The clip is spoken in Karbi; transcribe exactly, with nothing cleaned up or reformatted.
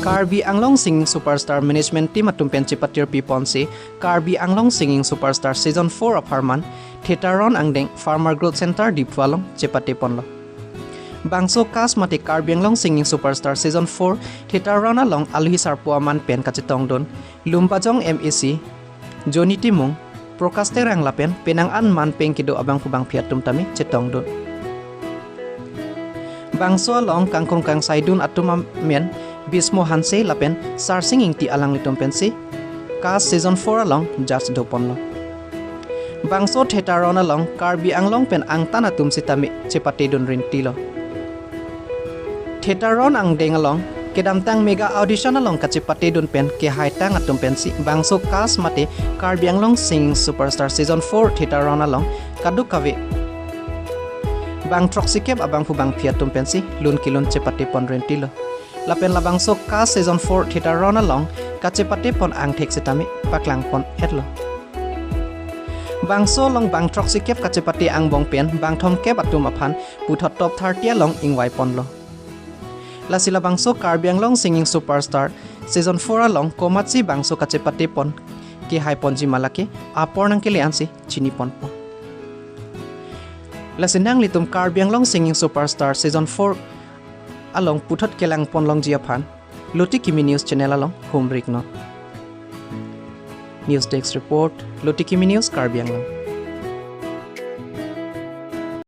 Karbi Anglong Singing Superstar Management Team atum pen chepatir piponsi Karbi Anglong Singing Superstar Season four apharman Theater Round angdeng Farmer Growth Center Diphu along chepate ponlo. Bangso cast mate Karbi Anglong Singing Superstar Season four Theater Round along alohi sarpo aman pen kachetongdun Lumbajong M A C Johnny Timung, Prakash Terang lapen penang an man peng kedo abangphu bangphi atum tame chetongdun. Bangso along kangkrung kangsaidun atum amen Bismo Hanse lapen Sarsing Ingti alanglitum pensi cast Season four along judge doponlo. Bangso Theater Round along Karbi Anglong pen angtan atum sitame chepatedun rintilo. Theater Round angdeng along kedamtang mega audition along kachepatedun pen kehaitang atum pensi bangso cast mate Karbi Anglong Singing Superstar Season four Theater Round along kadokave bang throksikep abangphu bangphi atum pensi lun kelun chepate pon rintilo. Lapen labangso cast Season four Theater Round along kachepate pon angthek sitame paklang pon etlo. Bangso along bang throksikep kachepate angbong pen bang thomkep atum aphan puthot top thirty along ingvai ponlo. Lasi labangso Karbi Anglong Singing Superstar Season four along komatsi bangso kachepate pon kehai ponji ma lake apor nangkele ansi chini ponpo. Lasi nanglitum Karbi Anglong Singing Superstar Season four along puthot kelang pon longji aphan Loti Kimi News Channel along humrik non. News Desk Report, Loti Kimi News, Karbi Anglong.